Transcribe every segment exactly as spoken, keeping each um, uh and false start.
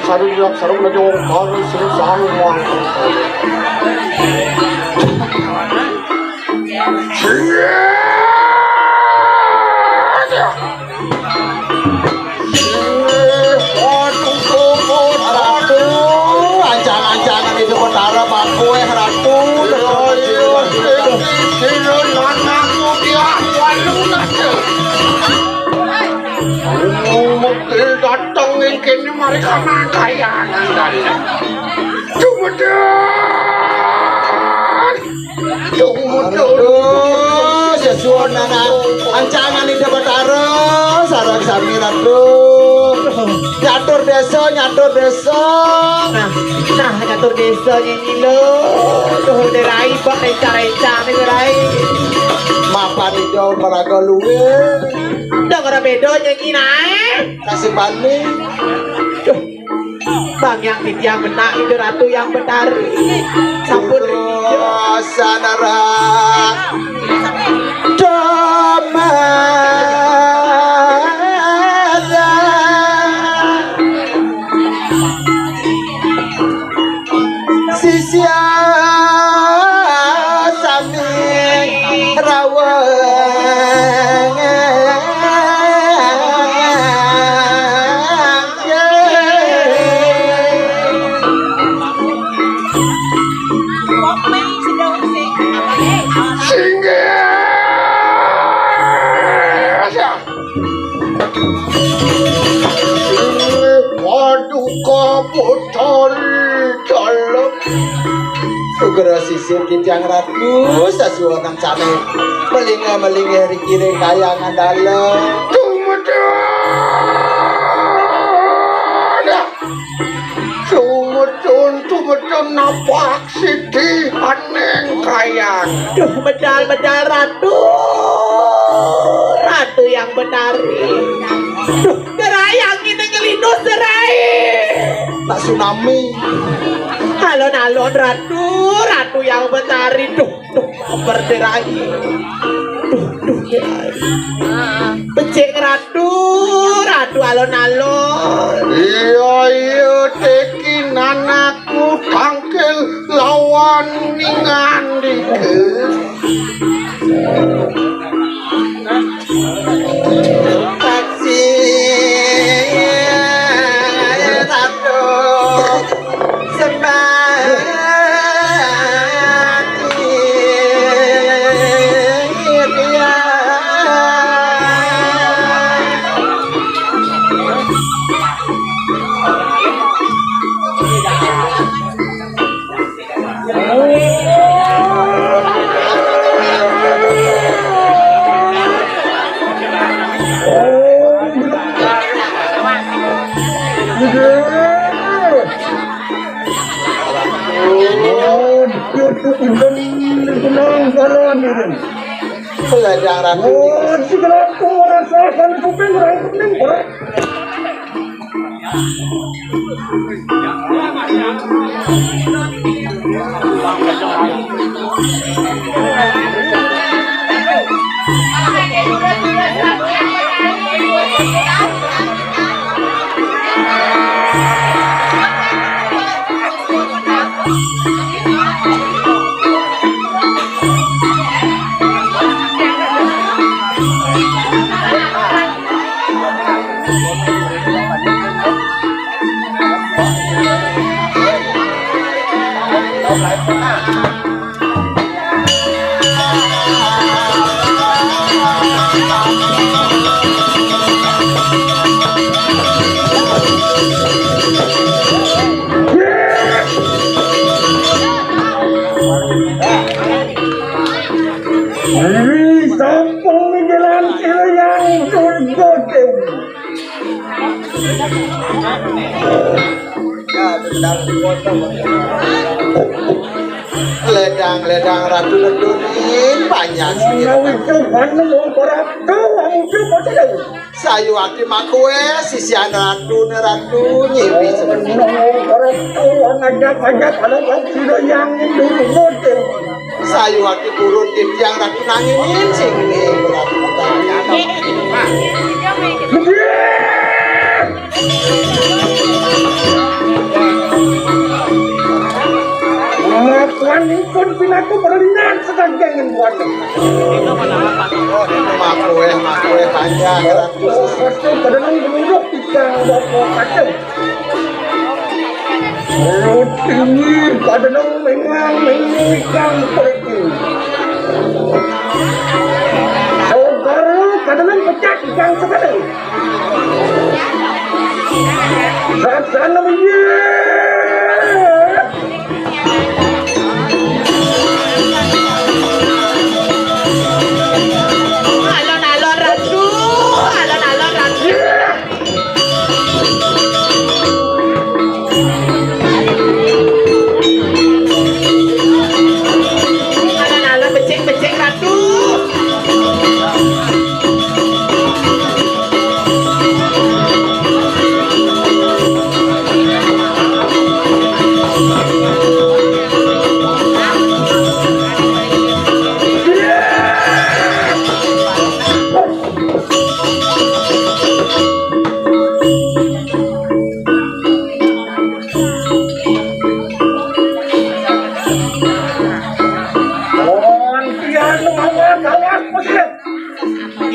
Sarung, sarung, sarung, sarung, sarung, sarung, Ratu, anjang-anjangan itu Betara Pak kowe, Ratu. Iya, iya, sing sira lanangku ki aku anu nak. Mesti dateng ning kene mari kanang kayangan kali. Dumedan. Dumedan. Aduh, sesuwun anak ancangan Ida Betara sareng sami Ratu. Nyatur desa, nyatur desa. Nah, nah, nyatur desa nyanyi lho. Duh, Rai kok rencang-rencang nih, Rai. Mapan Ida maraga luwih. Udah ora beda nyanyi nae. Kasih paning. Duh. Bang yang titiang benak itu Ratu yang Betari. Sampun rindu. Sanara. Domara. Sisia sami rawang. Singgih. Waduh, kaputari dalam. Sugra sisir kijang ratu, sasuwunan sane melinga-melinga ring iring kayangan dalem. Dumedan. Tumedun, tumedun napak siti aning kayang. Duh, medal, medal Ratu. Ratu yang Betari. Duh, gerai angin ngelindus, gerai. Tak tsunami. Alon-alon Ratu, Ratu yang Betari. Duh, duh, berderai. Duh, duh, gerai. Becik Ratu, Ratu alon-alon. Iya, iya, tekin anakmu tangkil lawan ningandike. Taksi Ratu. Selendang ratu. Oh, si kelaku rasakan kuping orang kuning. Ri sampun minggilan sira yang durga dewi. Ledang-ledang ratu nedunin panjang sira. Menawi coban mung ora tau Sayuwakti makuwé sisian ratu né ratu nyiwi sebenarnya. Ratu ngajak-ngajak kalau sira yang nurut. Sayuwakti purun titiang ratu nanging sing ratu. Lakuanipun pinaka perlinan sedangkan buat. Makuwé, makuwé panjang ratu. Ratu kadang dulu pisang bapak kacang. Rutini kadang memang mengikan pergi. Saudara kadang pecah ikan sekali. Saksana menye. Alon-alon ratu, alon-alon ratu. Alon-alon becik-becik ratu.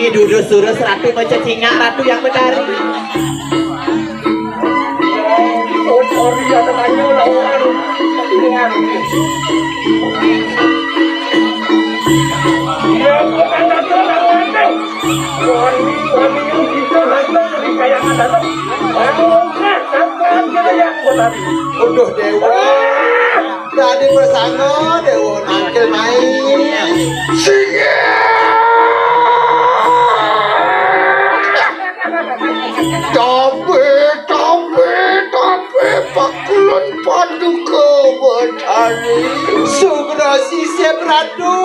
Ki durus-durus ratu maca cingak ratu yang betari. Uduh, Déwa. Dadi prasangga, Déwa nangkil mai. Singgih. Tapi, tapi, tapi, pakulun paduka Betari. Sugra sisip ratu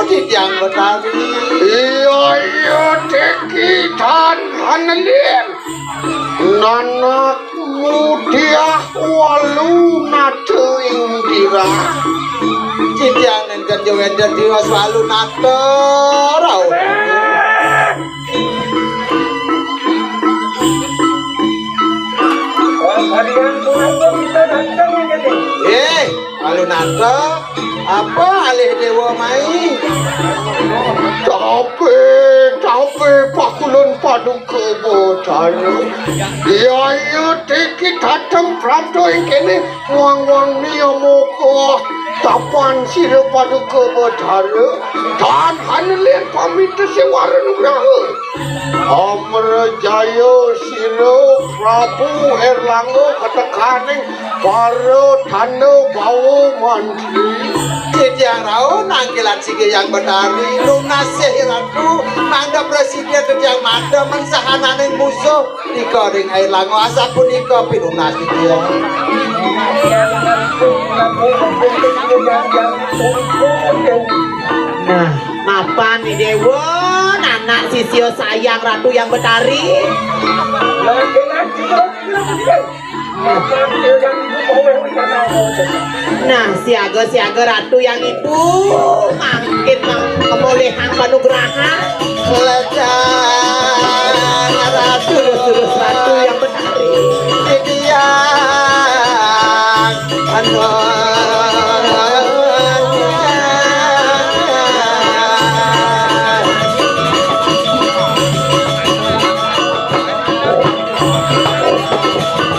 titiang Betari. Iya, iya, tiki tan hanelir. Nanak mudiah walu nata indira. Titiang nénten jawénten tiwas walu nata rauh. Éh, alun ata, apa alih Déwa mai? Tapi, tapi, pakulun paduka Betara. Yaya tiki tatem prapta ing kéné, wang-wang niyamoka tapan sira paduka Betara. Tan hanelir pamita sing wara nugraha. Amrajaya sira Prabu Erlangga katekaning para tanda bawa mantri. Titiang rauh nangkilan singgih Hyang Betari, nunas sih Ratu, mangda prasida titiang mada mensahananing musuh nika ring Erlangga, asapunika pinunas titiang. Nah, mapan nih Déwa, nanak sisya sayang Ratu Hyang Betari. Nah, siaga-siaga Ratu Hyang Ibu, mangkin mang-, kemolihang panugrahan. Lejang Ratu. Terus-terus Ratu Hyang Betari. Titiang anu.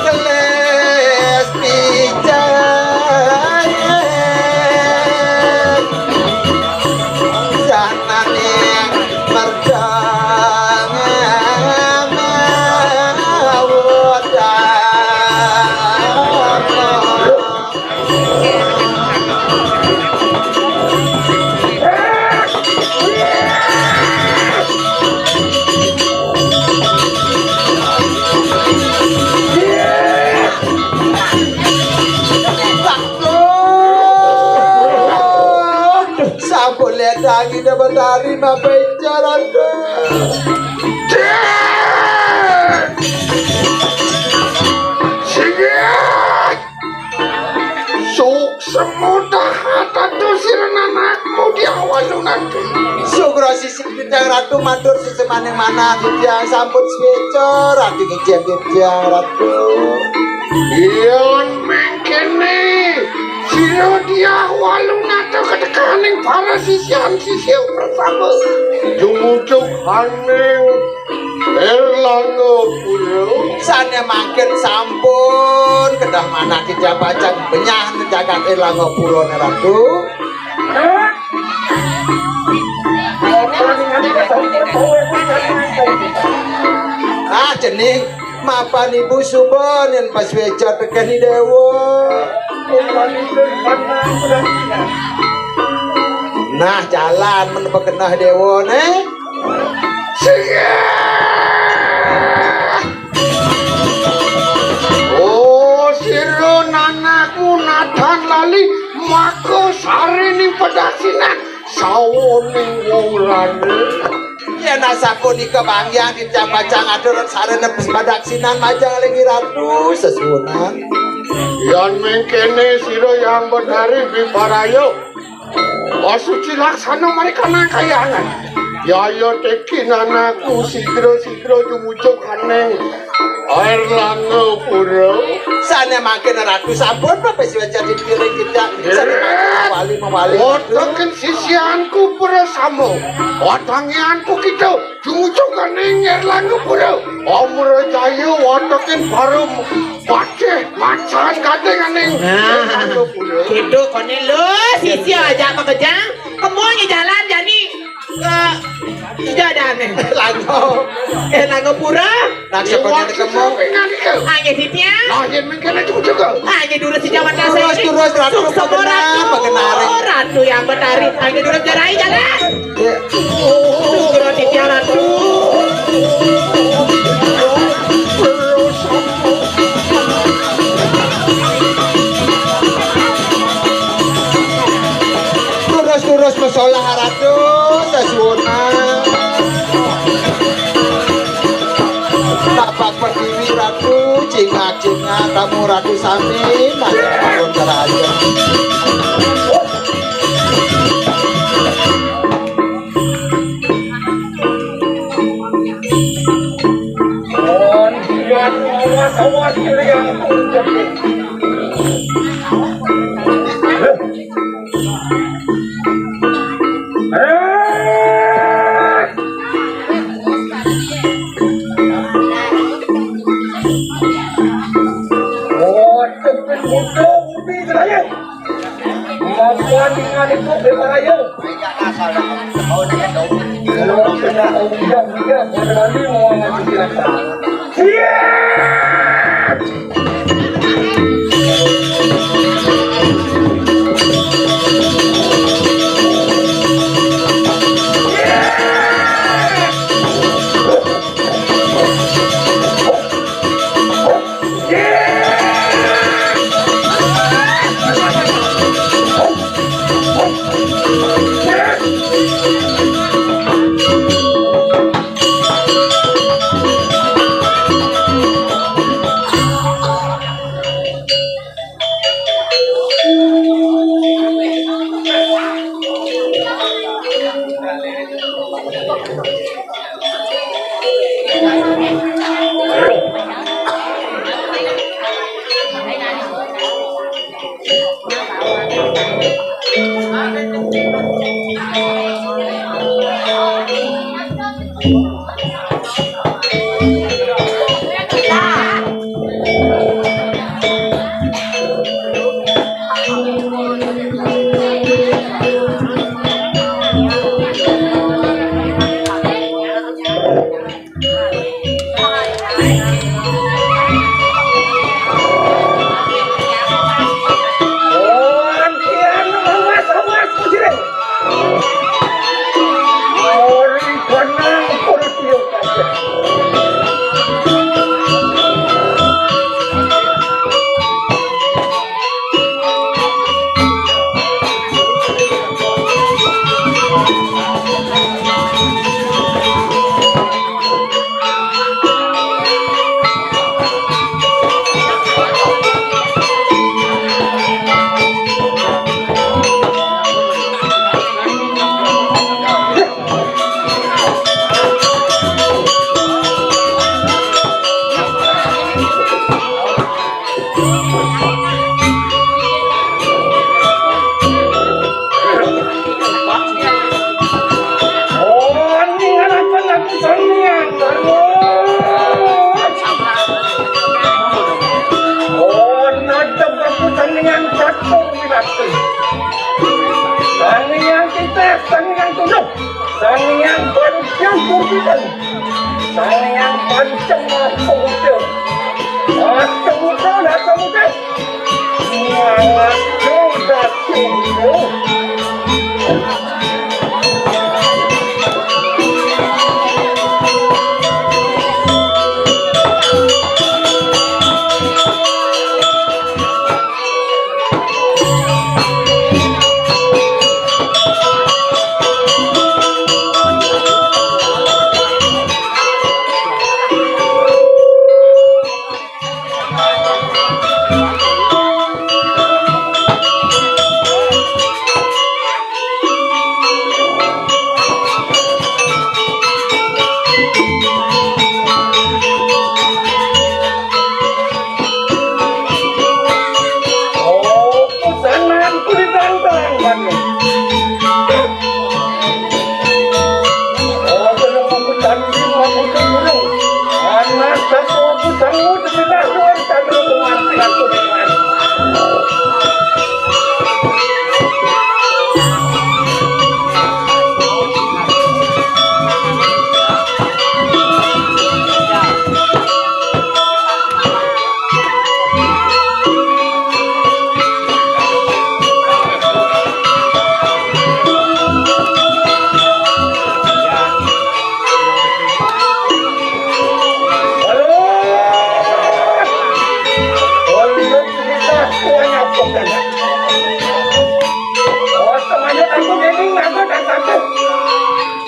Gelis pijet sananing mercon mawudan. Sampun ledangi Betari mapecaran. Ratu matur sesemaning manah titiang sampun sweca, Ratu ngicen titiang, Ratu. Yen mengkene, sira diah walu nata ketekaning para sisyan sisya bersama. Jumujuk haning Erlangga Pura. Sane mangkin sampun kedah manah titiang pacang benyah jagat Erlangga Pura, Ratu. Ah, cening mapan ibu suba yen pas weca tekeni dewa. Nah, jalan men bekenah dewa ne. Sira! Oh, sira nanakmu nadan lali maka sarining pedaksinan sawoning wong lali. Yen asapunika banggiang titiang pacang atur sarana pedaksinan majeng ring Ratu sesuunan. Yan mengkene sira yang betari bibaraya. Asuci laksana mereka nang kayangan. Yaya teki nanakmu sigra-sigra jumujuk haning Erlangga Pura. Sane mangkin Ratu sampun pepes wajah dipiring kita. Sane mangkin mawali, mawali. Wonten sisianku prasama. Watangianku kita. Jumujukaning Erlangga Pura. Amrajaya watekin parum pacih macan katinganing Nah. Erlangga Pura. Kiduk kone lu, sisia ajak makejang. Kemo nye jalan jani ke ija dane. Langga. Erlangga Pura. Nak sebenarnya kemo. Hanya titiang. Nah, yen mengkene jumujuk. Hanya durus sija watas. Terus, terus, Ratu, Suksa benar, Ratu. Benar. Ratu yang betari. Hanya durus jarai jalan. Nugra titiang Ratu. Terus-terus masalah Ratu, sesuunan. Tapak pertiwi Ratu, cingak-cingak, kamu Ratu sami, matur keraja. Mapan dengan itu bebarayo. Kalau kena ujian dia berani mau ngaji kita. Siap! Sang Hyang Pancang Purbitan. Sang Hyang Pancang Maha Pemuda. Maha Pemuda, Maha Pemuda. Maha Pemuda. Oh, pesanan kulit rantang, Bang. Oh, belum aku tanding, aku tanding. Anak satu aku sanggup, tidak luar satu rumah, tidak aku dengan.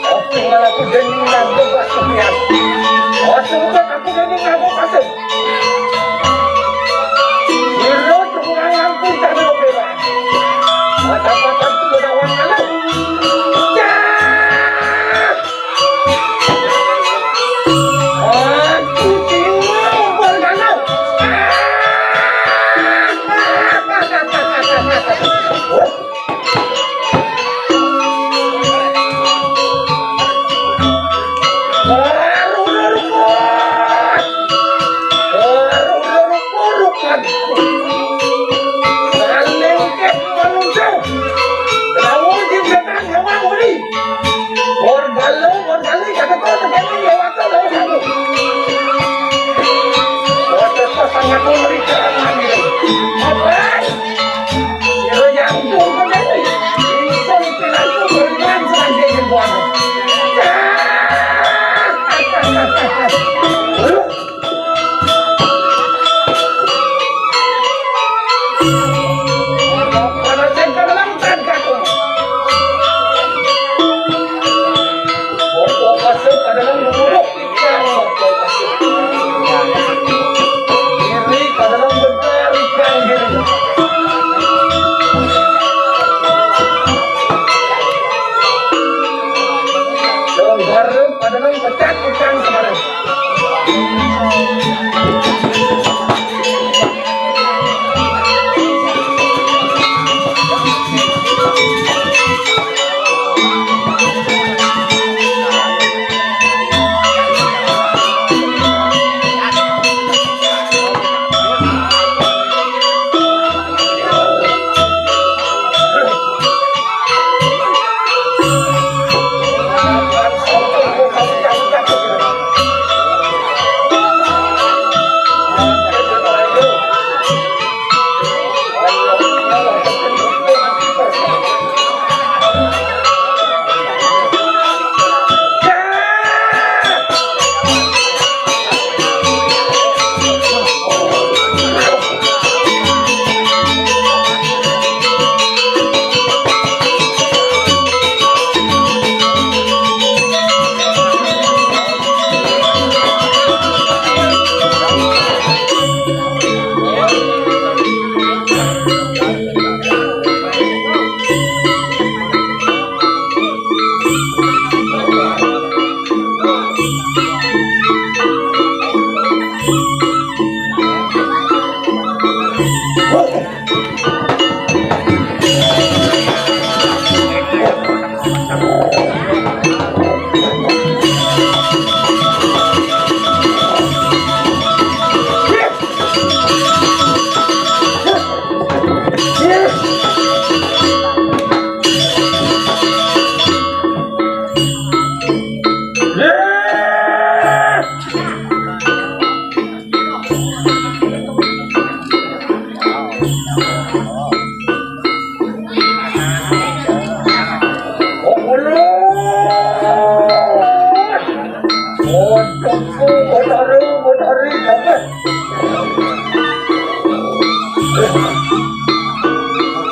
Aku malah ku dening naga basuh pian. Oh, sungguh aku dening naga pasir. Ira kurang langkung tak ada bela. Ada papan tu lawan alam. Cah! Aku tinggal bergalau. Sangat mengerikan. Apa? Kira nyambung ke mana? Ingsun pinantu beriman sebagai jempuan. Mana sing kemelengkan kakung? Foto masuk adalah menurut. Kiri pada lembegar ikan diri. Longgar pada lembegar ikan kemarin.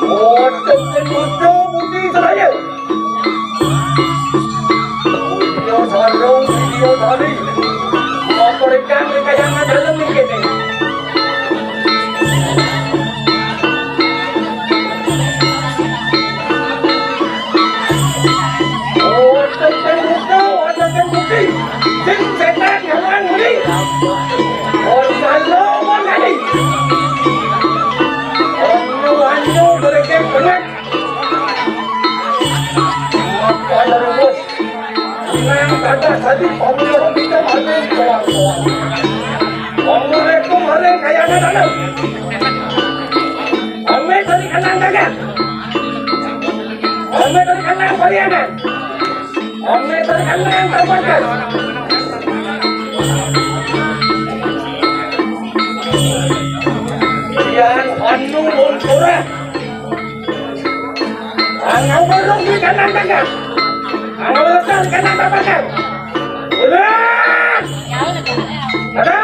Otak ketujuh budi seraya. Video sarung, video tali. Memberikan kekayangan dalam ini. Wonten ing buka, wonten ing budi. Sing setan nyaman muni. Ora salah, wong kali. Ora wanyo bereke benek. Apa ada rumus? Nang kata tadi, Allah kita maling keluar-keluar. Allah itu maling kaya anak-anak. Ame tadi kenang kagak? Ame tadi kenang Pariaman. Ame tadi kenang Tabakas. Yang anu lunturah. Angau berung di kanan tengah. Angau berung di kanan tengah. Udah. Ada.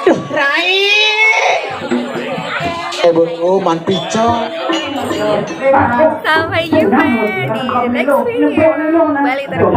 Duh, Rai. Eh, Bungo, man pica. Sampai jumpa di next video. Balik terus.